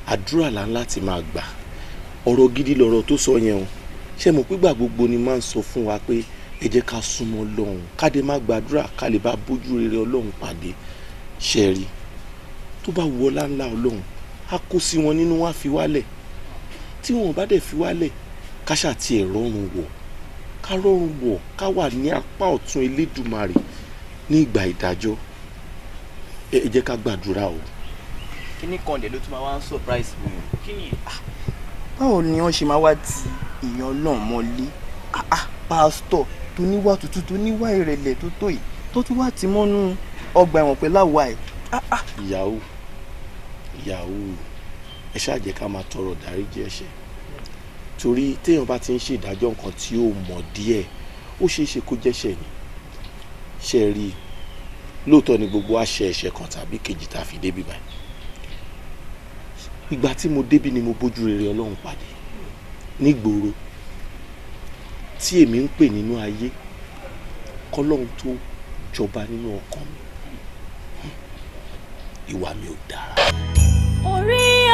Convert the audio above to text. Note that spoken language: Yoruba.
Àdúrà là ń láti máa gbà. Ọ̀rọ̀ gidi lọ̀rọ̀ tó sọ yẹn o. Ṣé mo pígbà gbogbo ni máa ń sọ fún wa pé ẹ jẹ́ ká súnmọ́ Ọlọ́run, ká dé má gbàdúrà, ká lè bá bójú rere Ọlọ́run pàdé? Ṣe rí, tó bá wọ ọlá ńlá Ọlọ́run, á kó sí wọn nínú, wá fi wálẹ̀. Tí wọn bá dẹ̀ fi wálẹ̀, ká ṣàti ẹ̀ rọrùn wọ̀, ká rọrùn wọ̀, ká wà ní apá ọ̀tún Elédùmarè ní ìgbà ìdájọ́. Ẹ jẹ́ ká gbàdúrà o. Kíní kan dẹ̀ ló tún máa wá ń surprise mi o. Kí ni? Báwo ni wọ́n ṣe máa wá ti èèyàn náà mọ́lé? Ah ah, pásítọ̀ tó níwà tútù, tó níwà ìrẹ̀lẹ̀ tó tó yìí, tó tún wá ti mọ́nú ọgbà ẹ̀wọ̀n pẹ̀lú àwa ẹ̀. Ah ah. Ìyàwó, ìyàwó, ẹ ṣáà jẹ́ ká máa tọrọ dáríjì ẹ̀ṣẹ̀, torí téèyàn bá ti ń ṣe ìdájọ́ nǹkan tí ó mọ̀ díẹ̀, ó ṣeé ṣe kó jẹ́ṣẹ̀ ni. Ṣe rí i, lóòótọ́ ni gbogbo wa ṣe ẹ̀ṣẹ̀ kan tàbí kejì tá a fi débi báyìí. Ìgbà tí mo débi ni mo bójú rere Ọlọ́run pàdé nígboro tí èmi ń pè nínú ayé, kọ́lọ́run tó jọba nínú ọkàn mi, ìwà mi ò dára. Orí.